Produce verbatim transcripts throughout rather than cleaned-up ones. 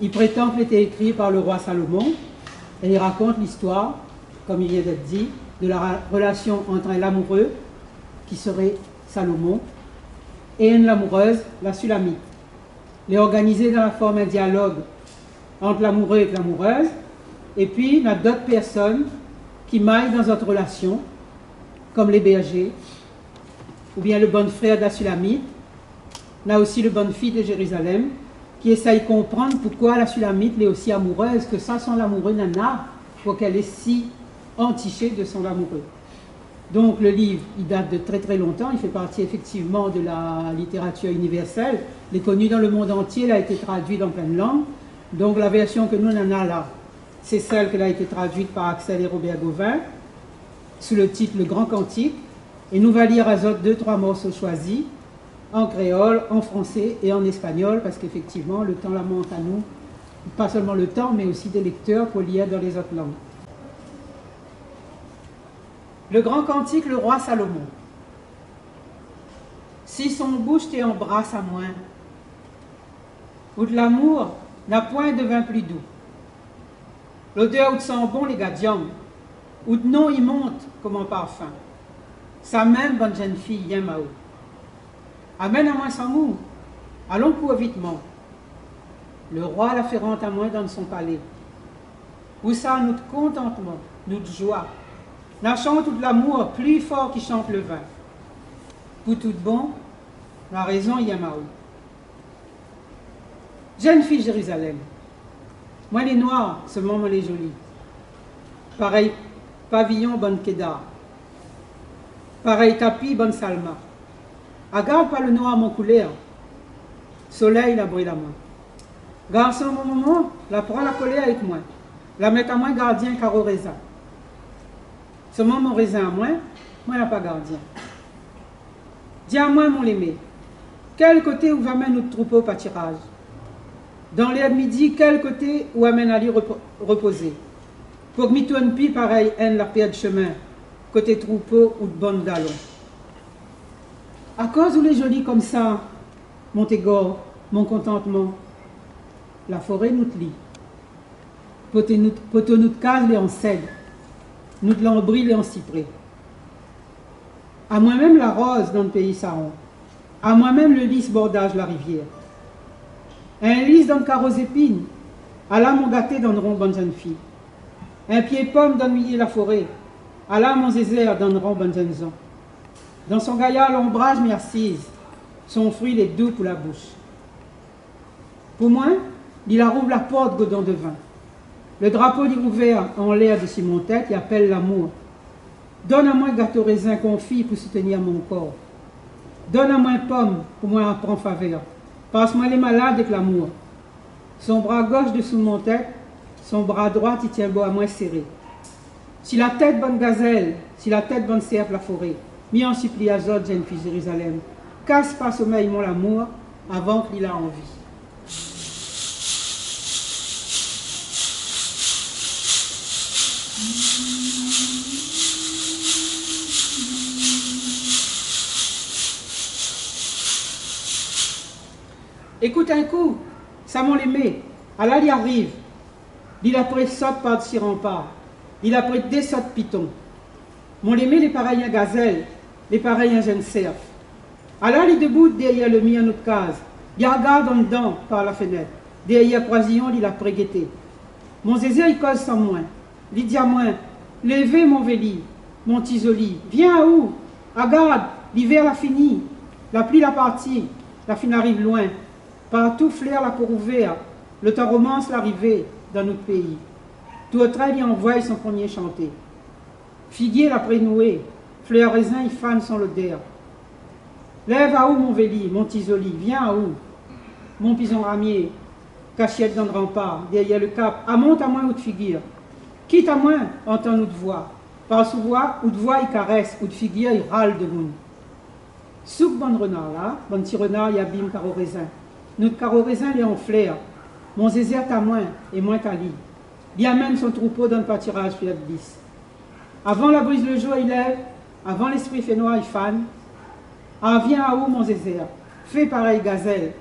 Il prétend qu'il était écrit par le roi Salomon et il raconte l'histoire, comme il vient d'être dit, de la ra-, relation entre un lamoureux, qui serait Salomon, et une lamoureuse, la Sulamite. Il est organisé dans la forme un dialogue entre l'amoureux et l'amoureuse, et puis il y a d'autres personnes qui maillent dans notre relation, comme les bergers, oubien le bann frèr de la Sulamit, na osi le bann fiy de Jérizalèm, ki éséy konprann poukoi la Sulamit lé osi amourèz ke sa, son lamouré nana, pou k'èl lé si antishé de son lamouré. Donk, le liv, li dat de trè, trè lontan, li fé parti éfèktivman de la litératir inivèrsèl, lé koni dan le monn antié, la été tradui dan plin de lang. Donk, la vèrsion ke nou nana la, sé sèl ke la été traduit par Axel et Robert Gauvin, sou le tit Le Grand Cantique, é nou va lir azot dé, troi morso shoizi, an kréol, an fransé é an éspagnol, parske éfèktivman, le tan la mank anou, pa sèlman le tan, mé osi dé lèktèr pou lir dan lézot lang. Le Grand Cantique, le roi Salomon. Si son boush té anbras amoin, out lamour na poin de vin pli dou. Lodèr out san bon lé gadianm, out non i mont koman parfin. Sa mèm bann jenn fiy i yèm aou. Amenn amoin sanm ou, alon kour vitman. Le roi la fé rant amoin dan son palé. Ousa nout kontantman, nout joi. Na shant out lamour pli for ki shant le vin. Pou tout bon, la rézon i yèm aou. Jenn fiy Jérizalèm, moin lé noir, sèlman moin lé zoli. Parèy paviyon bann Kédar. Parèy tapi bann Salma. Agard pa le noir mon koulèr. Solèy la bril amoin. Garson mon momon la pran la kolèr èk moin, la mèt amoin gardien karo rézin. Sèlman mon rézin amoin, moin la pa gardien. Di amoin, mon lémé, kèl koté ou va amenn out troupo patiraz? Dan lèr midi, kèl koté ou amenn ali repo-, repozé? Pou ke mi tourn pi parèy inn la pèrd shemin, koté troupo out bann dalon. Akoz ou lé zoli konmsa, mon tégor, mon kontantman, la foré nout li. Poto nout, poto nout kaz lé an sèd, nout lanbri lé an sipré. Amoin mèm la roz dan péi Saron, amoin mèm le lis bordaz la rivièr. In lis dan karo zépine, ala mon gaté dan ron bann jenn fiy. In pié pom dan milié la foré, ala mon zézèr dan ron bann jenn zan. Dan son gayar lonbraz mi asiz, son frui lé dou pou la boush. Pou moin, li la rouv la port godon de vin. Le drapo li rouvèr anlèr desi mon tèt, li apèl lamour. Donn amoin gato rézin konfi pou soutenir mon kor. Donn amoin pom pou moin apran favèr, pars moin lé malad èk lamour. Son bra gosh desou mon tèt, son bra droit i tienbo amoin séré. Si la tèt bann gazèl, si la tèt bann sèrf la foré, mi an sipli azot, jenn fiy Jérizalèm, kas pa somèy mon lamour avan ke li la anvi. Ékout in kou, sa mon lémé, ala li ariv. Li la pré sot par dsi ranpar, li la pré désot piton. Mon lémé lé parèy in gazèl, lé parèy in jenn sèrf. Ala li debout dèrièr le mir nout kaz, li agard andan par la fenèt, dèrièr kroiziyon li la pré gété. Mon zézèr i koz sanm moin, li di amoin, lévé mon véli, mon ti zoli, vien aou, agard, livèr la fini, la pli la parti, la fine ariv loin. Partou flèr la pou rouvèr, le tan romans la arivé dan nout péi. Tourtrèl i anvoy son promié shanté. Figié la pré noué, flèr rézin i fann son lodèr. Lèv aou mon véli, mon ti zoli, vien aou. Mon pizon ramié, kashièt dan ranpar, dèrièr le kap, amont amoin out figir. Kit amoin antann out voi, pars out voi, out voi i karès, out figir i ral demoun. Souk bann renar la, bann ti renar i abim karo rézin. Nout karo rézin lé an flèr. Mon zézèr ta moin é moin ta li. Li amenn son troupo dan patiraz flèr de lis. Avan la briz le zour i lèv, avan lèspri fénoir i fann, a vien aou mon zézèr, fé parèy gazèl,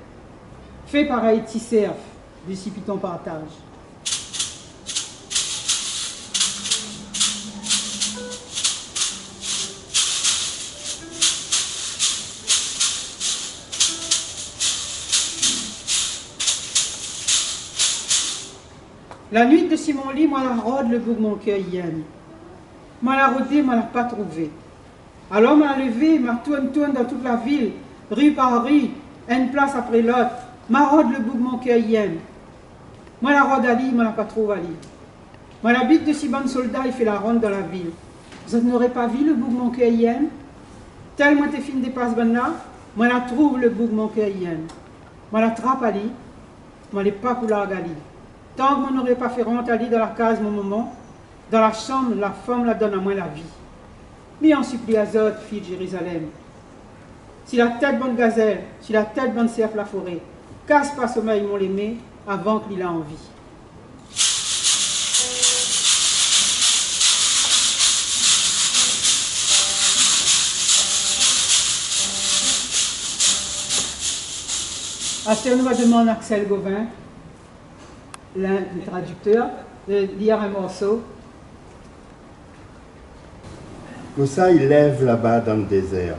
fé parèy ti sèrf, Dési piton partaz. La nuit, dési mon li, moin la rod le boug mon kèr i èm. Moin la rodé, moin la pa trouvé. Alor moin la lévé, ma tourn, tourn dan tout la vil, ri par ri, inn plas apré lot, ma rod le boug mon kèr i èm. Moin la rod ali, moin la pa trouv ali. Moin la bit dési bann solda i fé la ronn dan la vil. Zot noré pa vi le boug mon kèr i èm ? Tèl moin té fine dépas bann-la, moin la trouv le boug mon kèr i èm. Moin la trap ali, moin lé pa pou larg ali. Tank moin noré pa fé rant ali dan la kaz mon momon, dan la shanm la fanm la donn amoin la vi. Mi an sipli azot, fiy Jérizalèm, si la tèt bann gazèl, si la tèt bann sèrf la foré, kas pa somèy mon lémé avan ke li la anvi. Astèr nou va demann Axel Gauvin, l'un des traducteurs, de lire un morceau. Kosa i lèv laba dan le dézèr,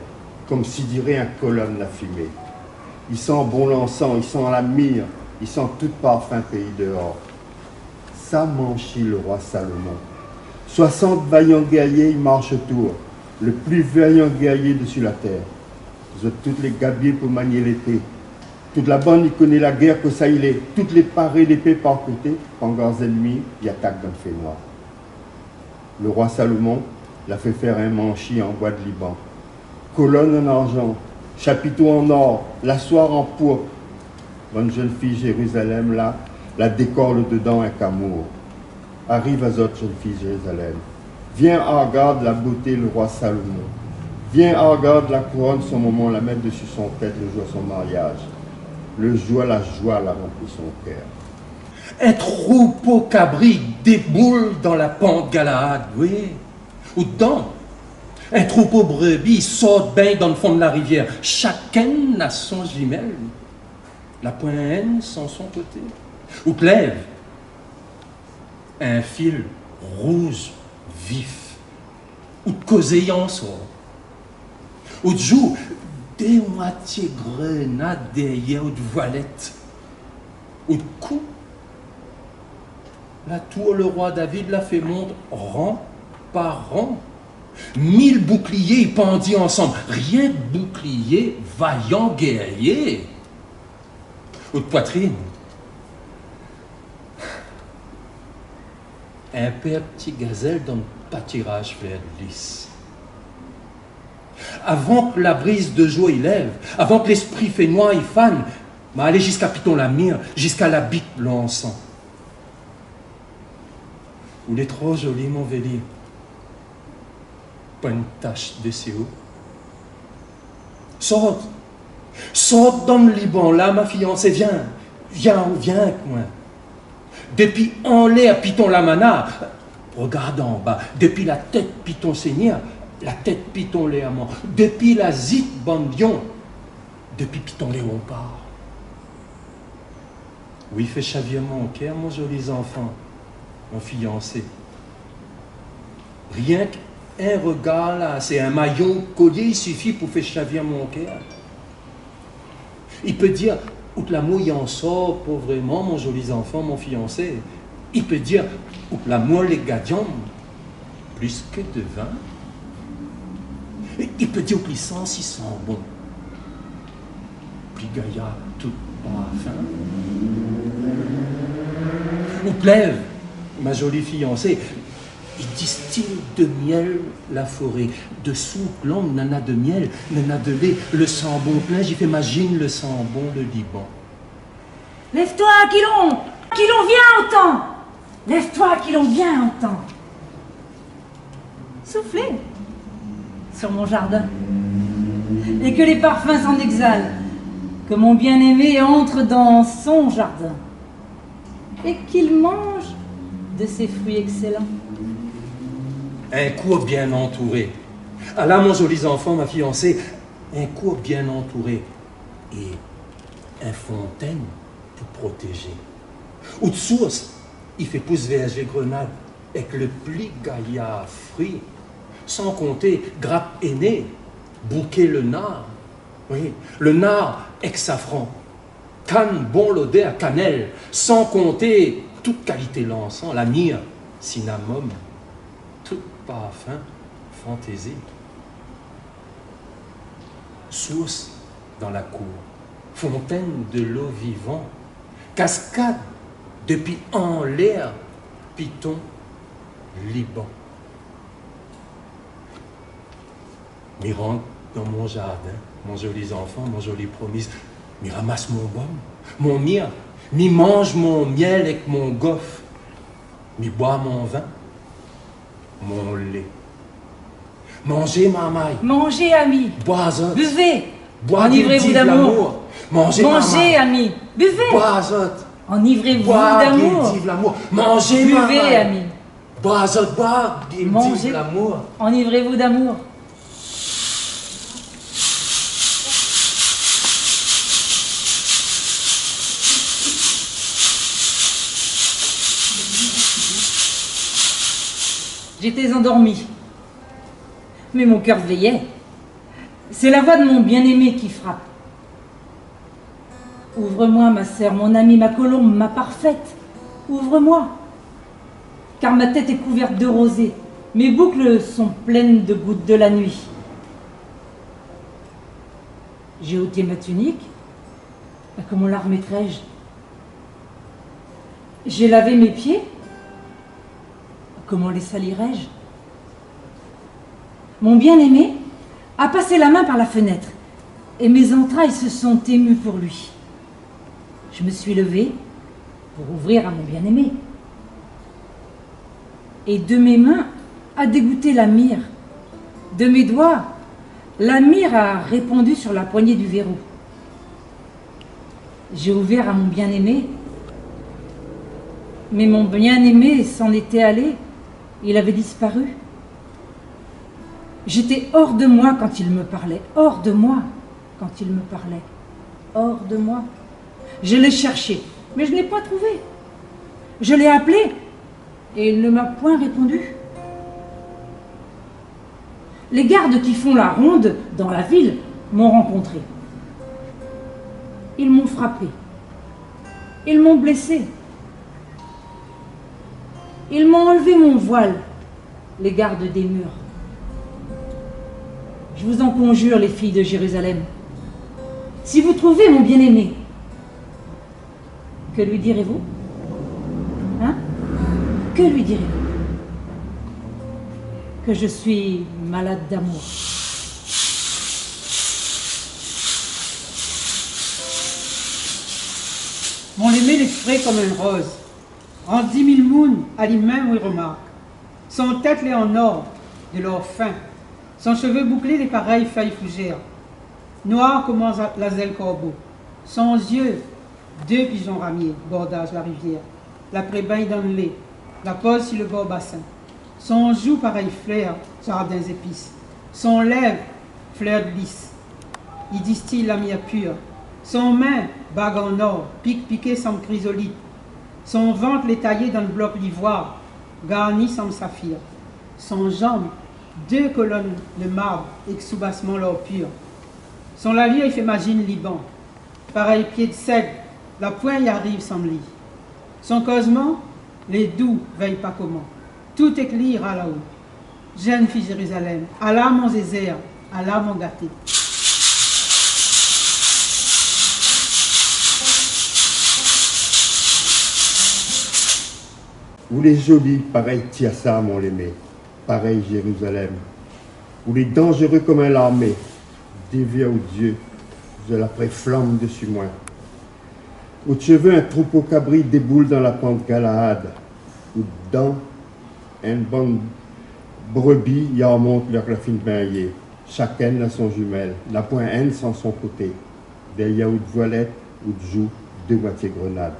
konm si diré in kolonn la fimé. I san bon lansan, i san la mir, i san tout parfin péi déor. Sa manshi le roi Salomon. Soisant vayan guèrrié i marsh otour, le pli vayan guèrrié dési la tèr. Zot tout lé gabié pou manié lépé. Tout la bann i koné la guèr kosa i lé, tout lé paré lépé par koté, pangar zènmi i atak dan le fénoir. Le roi Salomon la fé fèr in manshi an boi de Liban. Kolonn an arzan, shapito an or, lasoir an pourp. Bann jenn fiy Jérizalèm la, la dékor le dedan èk amour. Ariv azot, jenn fiy Jérizalèm. Vien argard la boté le roi Salomon. Vien argard la kouronn son momon la mèt dési son tèt le jour son mariaz. Le jour la joi la ranpli son kèr. In troupo kabri déboul dan la pant Galaad, oui. Ou dan, in troupo brèbi sort bingn dan le fon la rivièr. Shakinn na son jimèl. La poin inn san son koté. Ou lèv in fil rouz vif. Ou kozé i ansor. Ou jour dé moitié grenad dèrièr out voilèt. Out kou, la tour le roi David la fé mont ran par ran. Mil bouklié i pandi ansanm, rienk bouklié vayan guèrrié. Out poitrine, in pèr ti gazèl dan patiraz flèr de lis. Avan ke la briz de jour i lèv, avan ke léspri fénoir i fann, ma alé jiska piton la mir, jiska la bit lansan. Ou lé tro joli, mon véli. Poin in tash dési ou. Sort, sort dan le Liban la, ma fiansé, vien, vien, vien èk moin. Dépi anlèr piton Lamana, rogard anba, dépi la tèt piton Sénir, la tèt piton Lèrmon, dépi la zit bann lion, dépi piton Léopar. Oui, fé shavir mon kèr, mon joli zanfan, mon fiansé. Rienk in rogar la, sé in mayon kolié i sifi pou fé shavir mon kèr. I pé dir, out lamour i ansor, povrèman, mon joli zanfan, mon fiansé. I pé dir, out lamour lé gadianm plis ke de vin. I pé dir, out lisans i san bon pli gayar tout parfin. Out lèv, ma joli fiansé, i distil de mièl la foré. Désou out lang nana de mièl, nana de lé. Le san bon out linz i fé mazine le san bon le Liban. Lèv-toi, Aquilon ! Aquilon, viens, antan ! Lèv-toi, Aquilon, viens, antan ! Soufflez sur mon jardin, et que les parfums s'en exhalent, que mon bien-aimé entre dans son jardin, et qu'il mange de ses fruits excellents. In kour bien antouré. Ala, mon joli zanfan, ma fiansé, in kour bien antouré é in fontèn pou protézé. Out sours i fé pous vèrzé grenad èk le pli gayar fri, san konté grap éné, bouké le nar, wi, le nar èk safran, kann bon lodèr kanèl, san konté tout kalité lansan, lamir, sinamom, tout parfin fantézi. Sours dan la kour, fontèn de lo vivan, kaskad dopi anlèr, piton, liban. Mi rant dan mon zardin, mon zoli zanfan, mon zoli promiz. Mi ramas mon bom, mon mir, mi manz mon myèl èk mon gof. Mi bwar mon vin, mon lé. Manzé, marmay. Manzé, ami. Bwar azot. Buvez. Bwar, anivrez-vous d'amour. Manzé, marmay. Manzez, ami. Buvez. Bwar azot. Enivrez-vous d'amour. Bwar, gildiv lamour. Manzé, marmay. Buvez, ami. Bwar azot, bwar, gildiv lamour. Manzé. Enivrez-vous d'amour. J'étais endormi, mais mon cœur veillait. C'est la voix de mon bien-aimé qui frappe. Ouvre-moi, ma sœur, mon amie, ma colombe, ma parfaite. Ouvre-moi, car ma tête est couverte de rosée, mes boucles sont pleines de gouttes de la nuit. J'ai ôté ma tunique, comment la remettrai-je ? J'ai lavé mes pieds, comment les salirai-je ? Mon bien-aimé a passé la main par la fenêtre, et mes entrailles se sont émues pour lui. Je me suis levée pour ouvrir à mon bien-aimé. Et de mes mains a dégoutté la myrrhe. De mes doigts, la myrrhe a répandu sur la poignée du verrou. J'ai ouvert à mon bien-aimé, mais mon bien-aimé s'en était allé, il avait disparu. J'étais hors de moi quand il me parlait, hors de moi quand il me parlait, hors de moi. Je l'ai cherché, mais je ne l'ai pas trouvé. Je l'ai appelé, et il ne m'a point répondu. Les gardes qui font la ronde dans la ville m'ont rencontré. Ils m'ont frappé. Ils m'ont blessé. Ils m'ont enlevé mon voile, les gardes des murs. Je vous en conjure, les filles de Jérusalem, si vous trouvez mon bien-aimé, que lui direz-vous ? Hein ? Que lui direz-vous ? Que je suis malade d'amour. Mon lémé lé fré konm in roz. An di mil moun, ali minm ou i romark. Son tèt lé an or, de lor fin. Son shové bouklé lé parèy fèy fouzèr, noir konm za-, lazèl korbo. Son zyé, dé pijon ramié, bordaz la rivyèr, la pré bingn dan lé, la poz si le bor basin. Son zou parèy flèr zardin zépis. Son lèv, flèr de lis. I distiy la mir pir. Son min, bag an or, pik piké sanm krizolit. Son vant lé tayé dan blok livoir, garni sanm safir. Son zanm, dé kolonn de marb èk soubasman lor pir. Son lalir i fé mazine Liban. Parèy pié de sèd, la poin i ariv sanm li. Son kozman, lé dou, vèy pa koman. Tout èk li i ral aou. Jenn fi Jérizalèm, ala mon zézèr, ala mon gaté. Ou lé zoli parèy Tirsa, mon lémé, parèy Jérizalèm. Ou lé danzéré konm in larmé, dévir out zyé, zèl apré flanm dési moin. Out shové in troupo kabri déboul dan la pant Galaad, out dan in bann brebi i armont lèr la fine bingné. Shakinn na son zimèl, na poin inn san son koté. Dèryèr out voilèt, out zou, dé moitié grenad.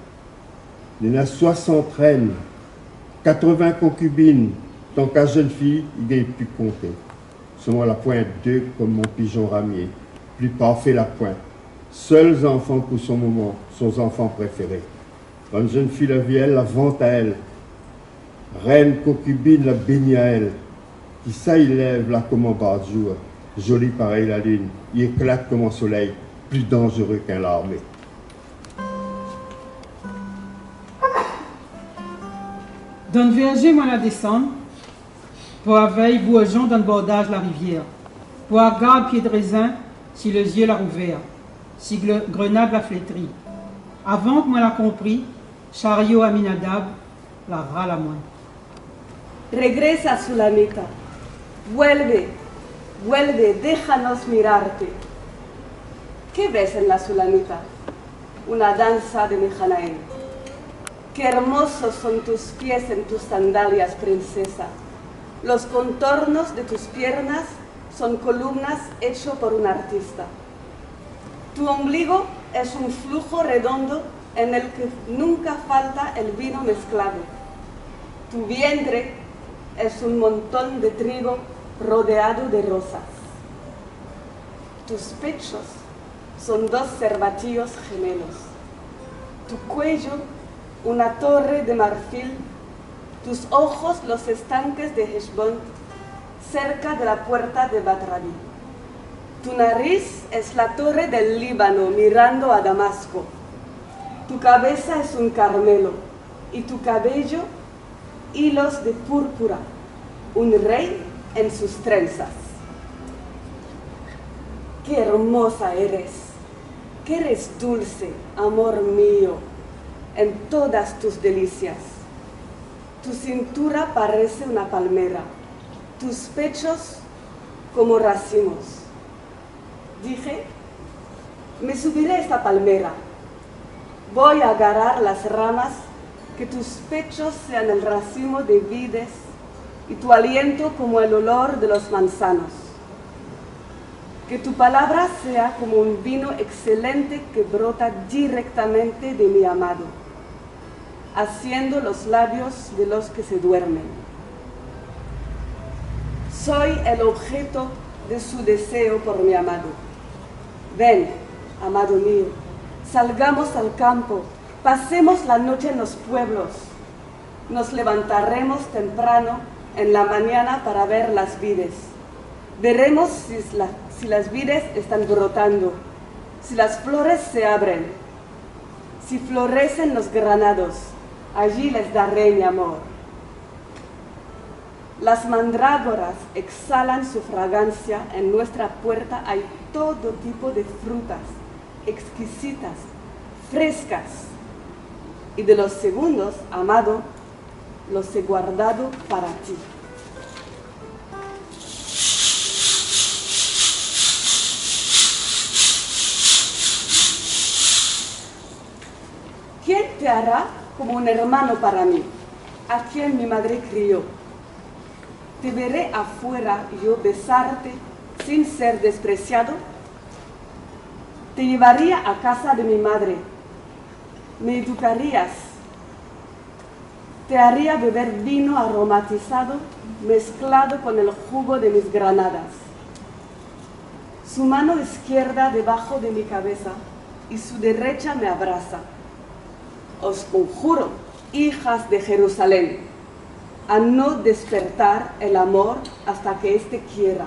Néna soisant rèn, katrevin konkibine, tank a jenn fi, i gingn pi konté. Solman la poin dé konm mon pijon ramié, pli parfé la poin. Sèl zanfan pou son moman, son zanfan préféré. Bann zenn fiy la vi aèl, la vant aèl. Rèn konkibine la béni aèl. Kisa i lèv la koman barzour, zoli parèy la line, i éklat koman solèy, pli danzéré k'in larmé. Dan vèrzé, moin la désann, pou avèy bourzon dan bordaz la rivièr, pou agard pié d'rézin, si le zié la rouvèr, si gre-, grenad la flétri. Avan ke moin la konpri, shario Aminadab la ral amoin. Regresa, Sulamita. Vuelve, vuelve, déjanos mirarte. Ké ves en la Sulamita? Una dansa de Mahanaim. Qué hermosos son tus pies en tus sandalias, princesa. Los contornos de tus piernas son columnas hecho por un artista. Tu ombligo es un flujo redondo en el que nunca falta el vino mezclado. Tu vientre es un montón de trigo rodeado de rosas. Tus pechos son dos cervatillos gemelos. Tu cuello, una torre de marfil. Tus ojos, los estanques de Heshbón, cerca de la puerta de Batrabi. Tu nariz es la torre del Líbano mirando a Damasco. Tu cabeza es un Carmelo, y tu cabello, hilos de púrpura, un rey en sus trenzas. Qué hermosa eres, qué eres dulce, amor mío, en todas tus delicias. Tu cintura parece una palmera, tus pechos como racimos. Dije: "Me subiré esta palmera. Voy a agarrar las ramas, que tus pechos sean el racimo de vides y tu aliento como el olor de los manzanos. Que tu palabra sea como un vino excelente que brota directamente de mi amado, haciendo los labios de los que se duermen. Soy el objeto de su deseo por mi amado. Ven, amado mío, salgamos al campo, pasemos la noche en los pueblos. Nos levantaremos temprano en la mañana para ver las vides. Veremos si la-, si las vides están brotando, si las flores se abren, si florecen los granados. Allí les daré mi amor". Las mandrágoras exhalan su fragancia, en nuestra puerta hay todo tipo de frutas exquisitas, frescas, y de los segundos, amado, los he guardado para ti. ¿Quién te hará como un hermano para mí, a quien mi madre crió? ¿Te veré afuera yo besarte sin ser despreciado? Te llevaría a casa de mi madre, me educarías, te haría beber vino aromatizado mezclado con el jugo de mis granadas. Su mano izquierda debajo de mi cabeza y su derecha me abraza. Os conjuro, hijas de Jerusalén, a no despertar el amor hasta que éste quiera.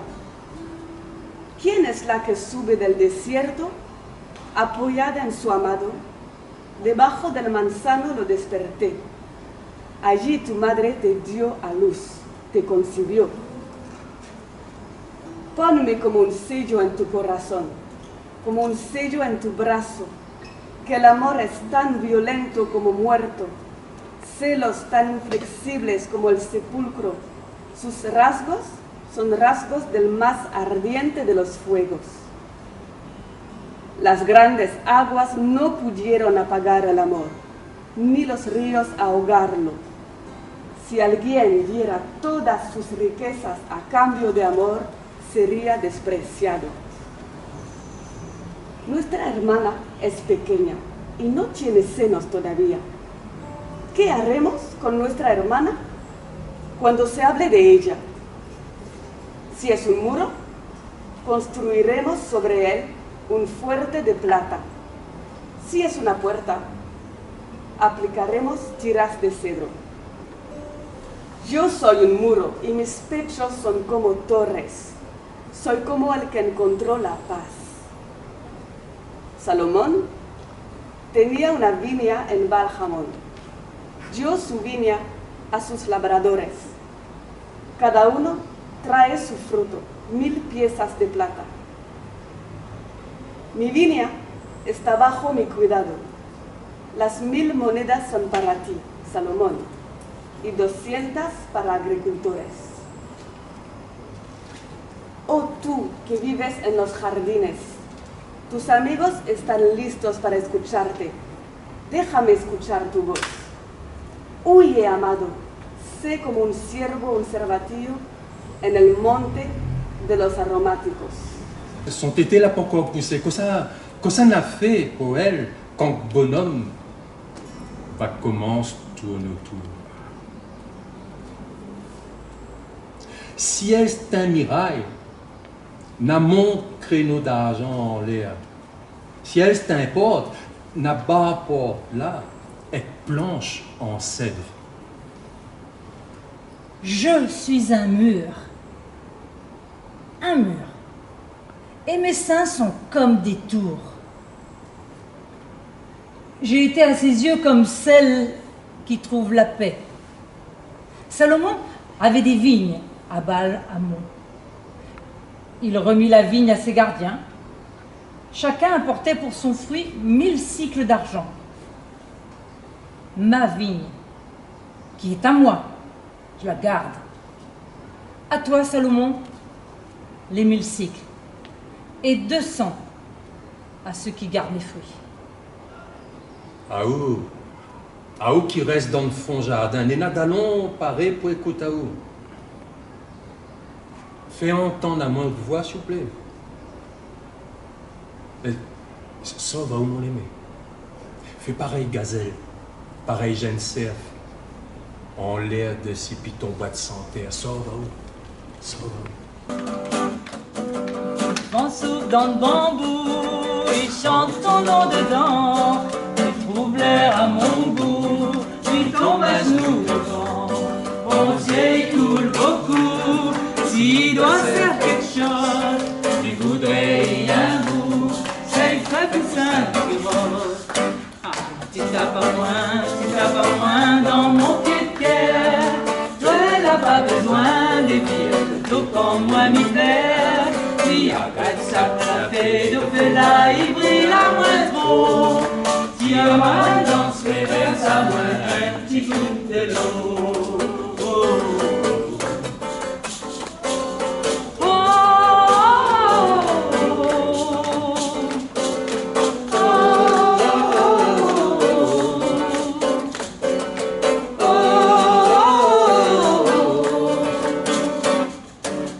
¿Quién es la que sube del desierto, apoyada en su amado? Debajo del manzano lo desperté. Allí tu madre te dio a luz, te concibió. Ponme como un sello en tu corazón, como un sello en tu brazo, que el amor es tan violento como muerto, celos tan inflexibles como el sepulcro. Sus rasgos son rasgos del más ardiente de los fuegos. Las grandes aguas no pudieron apagar el amor, ni los ríos ahogarlo. Si alguien diera todas sus riquezas a cambio de amor, sería despreciado. Nuestra hermana es pequeña y no tiene senos todavía. ¿Qué haremos con nuestra hermana cuando se hable de ella? Si es un muro, construiremos sobre él un fuerte de plata. Si es una puerta, Aplicaremos tiras de cedro. Yo soy un muro y mis pechos son como torres. Soy como el que encontró la paz. Salomón tenía una viña en Baal-Hamón. Dio su viña a sus labradores. Cada uno trae su fruto, mil piezas de plata. Mi viña está bajo mi cuidado. Las mil monedas son para ti, Salomón, y doscientas para agricultores. Oh tú que vives en los jardines, tus amigos están listos para escucharte. Déjame escuchar tu voz. Huye, amado, sé como un ciervo, un cervatillo en el monte de los aromáticos. Son tété la pankor pousé. Kosa, kosa na fé pou èl kan bonom va komans tourn otour? Sièl sé in miray, na mon kréno d'arjan anlèr. Sièl sé in port, na bar port la èk plansh an sèd. Je suis un mur. Un mur. Et mes seins sont comme des tours. J'ai été à ses yeux comme celle qui trouve la paix. Salomon avait des vignes à Baal-Hamon. Il remit la vigne à ses gardiens. Chacun apportait pour son fruit mille sicles d'argent. Ma vigne, qui est à moi, je la garde. À toi, Salomon, les mille sicles, et deux cents à ceux qui gardent mes fruits. Aou, aou ki rès dan fon jardin, néna dalon paré pou ékout aou. Fé antann amoin out voi, siouplé. É, s-, sov aou, mon lémé. Fé parèy gazèl, parèy jenn sèrf, anlèr de si piton boi de santèr. Sov aou, sov aou. Van souf dan banbou, i shant ton non dedan. Li trouv lèr a mon gou, li tonm a z'nou dovan. Bondié i koul bokou, si i doi fèr kékshoz, li voudré in bout, sa i fé pou sint roz. Ah, ti tap amoin, ti tap amoin dan mon pié d'kèr. Toi la pa bezoin de vir lo do kan moin mi plèr. Mi agard sak la fé do fé la, i bril amoin tro. Tir amoin dan sé vèr, sa moin in ti gout de lo. Oh, oh, oh.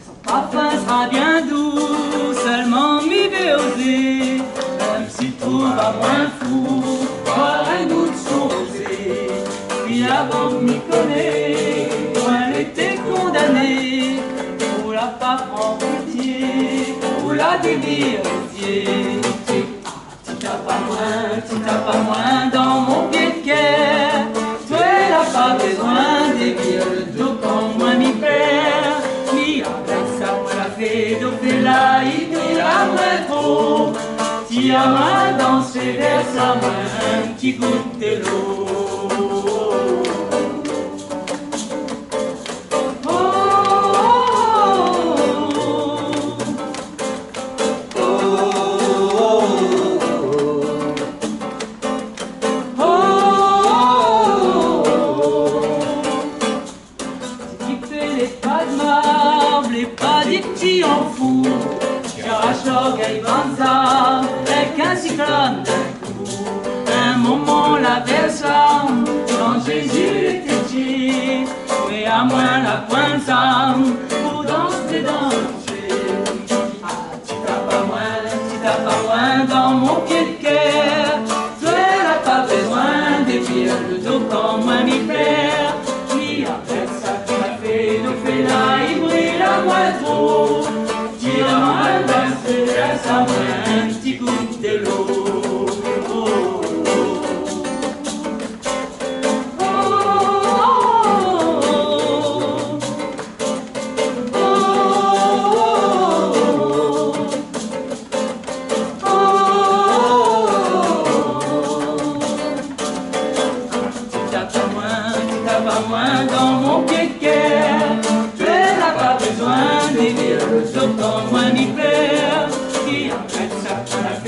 Son parfin sra bien dou, sèlman mi vé ozé. Mèm si trouv amoin fou, boir in gout son rozé. Pi avan mi koné, moin lété kondané. Ou la pa pran pitié, ou la dévir pitié. Ti tap amoin, ti tap amoin dan mon pié d'kèr. Toi la pa bezoin de vir lo do kan moin mi plèr. Mi agard sak la fé do fé la, i bril amoin tro. Tir amoin dan sé vèr, sa moin in ti gout de lo. Oh, oh, oh, oh. Ti fé lé pa d'marb, lé pa di ti an fou. Ti arash lorgèy bann zarb èk in siklone d'in kou. In moman la vèr sa, kan Jézi lété tjé, mé amoin la poin d'zarm pou dans dedan. Ah, ti tap amoin, ti tap amoin dan mon pié d'kèr. Toi la pa bezoin de vir lo do kan moin mi plèr. Mi agard sak la fé do fé la, i bril amoin tro. Tir amoin dan sé vèr, sa moin in ti gout de lo. Oh, oh, oh.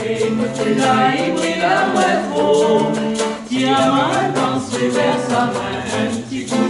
Koté la i bril amwin tro, tir amwin dans rivèr sa min, in ti kou